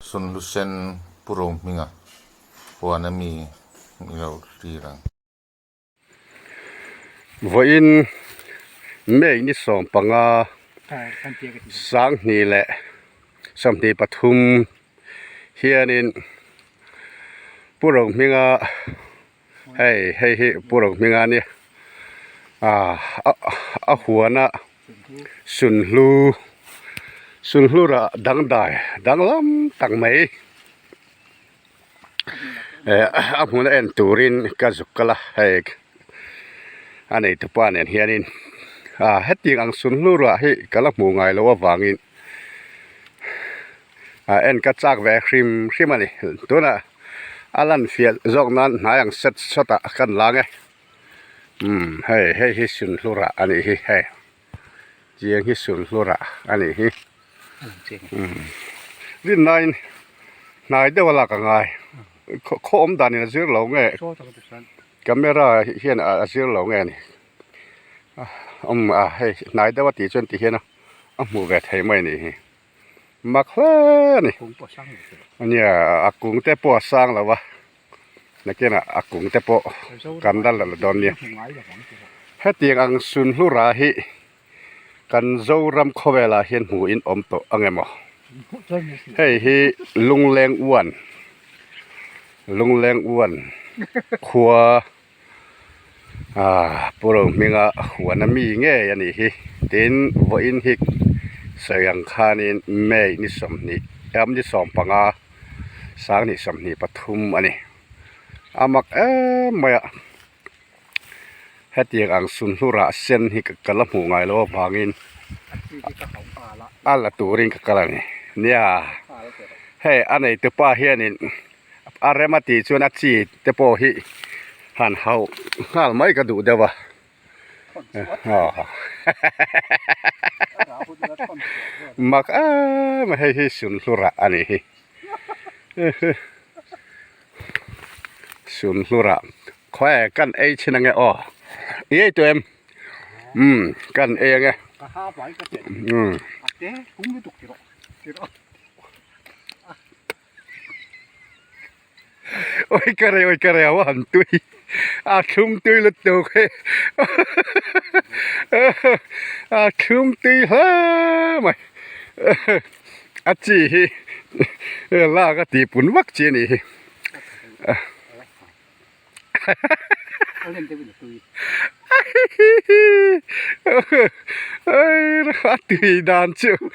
Sunhlusen Pu Rohminga huan a mi i lo thlir ang. Vawiin May ni 15 sanghnih leh 23 hianin Pu Rohminga hei hei hi Pu Rohminga a nia ah a huana Sunhlu sunhlu rah dangdai danglam tak mai eh a hmun a en turin ka zuk kal a hei a neitupa nen hianin ah hetiang ang sunhlu rah hi ka la hmuh ngai loh avangin ah en ka chak ve hrim hrim a ni tunah a lan fiah zawk nan hnai ang set sawt ah kan lang e. Umm hei hei hi sunhlu rah a nih hi hei chiang hi sunhlu rah a nih hi umm rinnain hnai deuh a lak a ngai khaw awm danin a zir lo nge camera hian a zir lo nge a ni umm a hei hnai deuh a tih chuan ti hian a hmuh ve thei mai a nih hi mak hle a ni nia a kung te pawh a sang lo a. Nakinah a kung te pawh kan la la dawn nia. Hetiang ang Sunhlura hi kan Zoram khawvelah hian hmuhin awm tawh ang emaw? Hei hi Lungleng Uan, Lungleng Uan khua ah Pu Rohminga huan a mi ngei a nih hi. Tin, vawiin hi sawi ang khanin May ni 20, ni 15. Sanghnih 23 a ni. A mak em mai a, hetiang ang sunhlu rah sen hi ka la hmuh ngai loh avangin a la turin ka kal a ni. Nia, hei a neitupa hianin a rem a tih chuan a chi te pawh hi han hauh nghal mai ka duh deuh a. Mak em a hei hi sunhlu rah a nih hi sunhlu rah khawi kan ei chhin ange aw i ei tawh em umm kan ei ange umm. Oi ka rei oi ka rei a han tui a thlum tui lutuk hei a thlum tui hle mai a chi hi lak a tih pun vak chi a nih hi a tui dan chu.